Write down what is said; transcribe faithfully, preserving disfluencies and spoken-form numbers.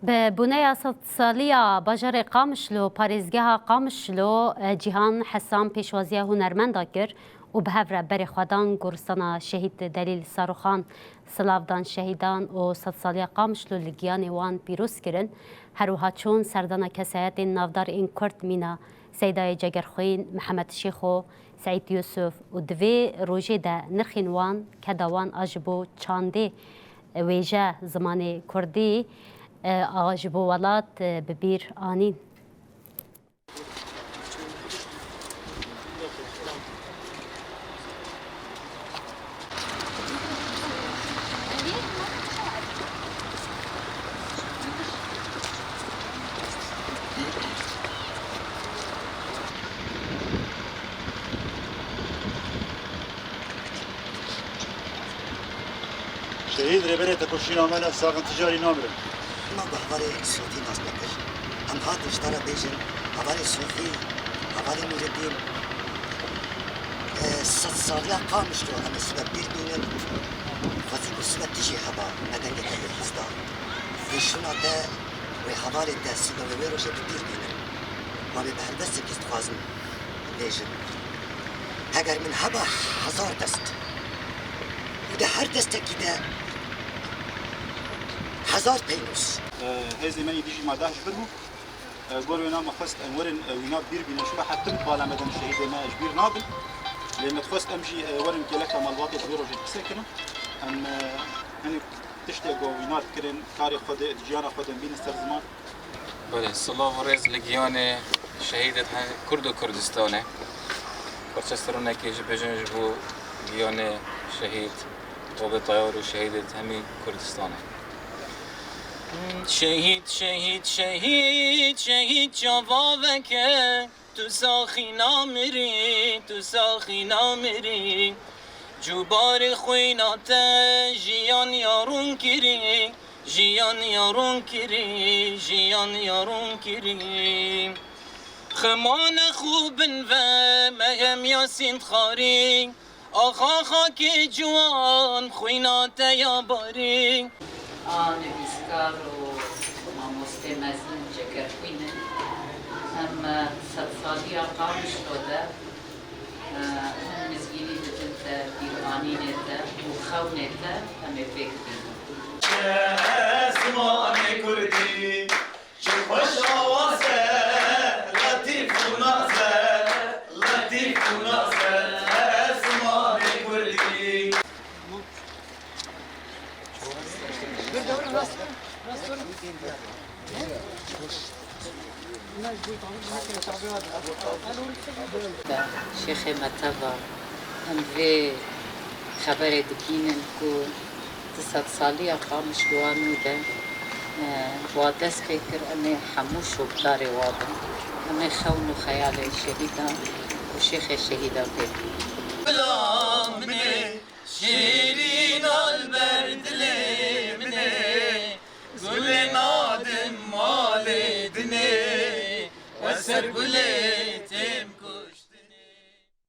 Bi boneya sedsaliya bajarê Qamişlo, parêzgeha Qamişlo, e, Cîhan Hesan pêşwaziya hunermenda kir û bi hev re berê xwe dan goristana şehîd Delîl Saroxan. Silav dan şehîdan û sedsaliya Qamişlo li giyanê wan pîroz kirin. Her wiha çûn serdana kesayetên navdar ên Kurd mîna Seydayê Cegerxwîn, Mihemed Şêxo, Seîd Yûsif û di vê rojê de nirxên wan, keda wan a ji bo çandê wêje zimanê kurdî, e, a ji bo welat, e, bi bîr anîn. Şehîd Rêberê Tekoşîna me ne saxin ticarî namirin. Ma bi hevalê Sofî nas nekir. Em hatin ji te re bêjin, hevalê Sofî, hevalê Nûreddîn, e, sedsaliya Qamişlo em ê sibe bîr bînin. Xwezî ku sibe tu jî heba me dengê te bihîsta. Pêşûna te wê hevalê te sibe wê wê rojê bi bîr bînin. Ma wê bi helbestekî dixwazim bêjim. Heger min heba hezar dest û di her destekî de hezar peynûs. Hêzê me yê dijî me deh ji vir bû. Gor wêna me xwest em werin wîna bîr bîne, ji xwe hetim bala me dem şehîdê me ji bîr nabin. Lê me dixwest em jî werin kêleka malbatê ji wê rojê qise kirin. Em hinek tiştê ku wîna dikirin, karê xwe de, di jiyana xwe de bînin ser ziman. Belê, silav û rêz li giyanê şehîdê he-, Kurd û Kurdistanê. Parça serûnekê jî bêjin ji bo giyanê şehîd Babê Tayar û şehîdê hemî Kurdistanê. Şehîd, şehîd, şehîd, şehîd çava veke, tu saxî namirî, tu saxî namirî. Cûbarê xwîna te jiyan ya rûn kirî, jiyan ya rûn kirî, jiyan ya rûn kirî. Xemane xwe bin ve me hem Yasîn dixarî, axa xakê ciwan xwîna te ya barî. A nivîskar û mamostê mezin Cegerxwîn in. Em sedsaliya Qamişlo de Hûn mizgînî didin te bîranînê te û xewnê te em ê pêk bînin. Zimanê kurdî çi xweş awaz e, letîf û naze, letîf û naze, zimanê kurdî. Şêxê me teva em vê xeberê dibînin ku di sedsaliya Qamişlo a nû de, e, wa dest pê kir, em ê hemû şopdarê wa bin. Em ê xewn û xeyalên şehîdan û şêxê şehîdan pê bînin. Bila min ê, şêrîna li ber dilê min ê. Gulê nadim malê dinê, we ser gulê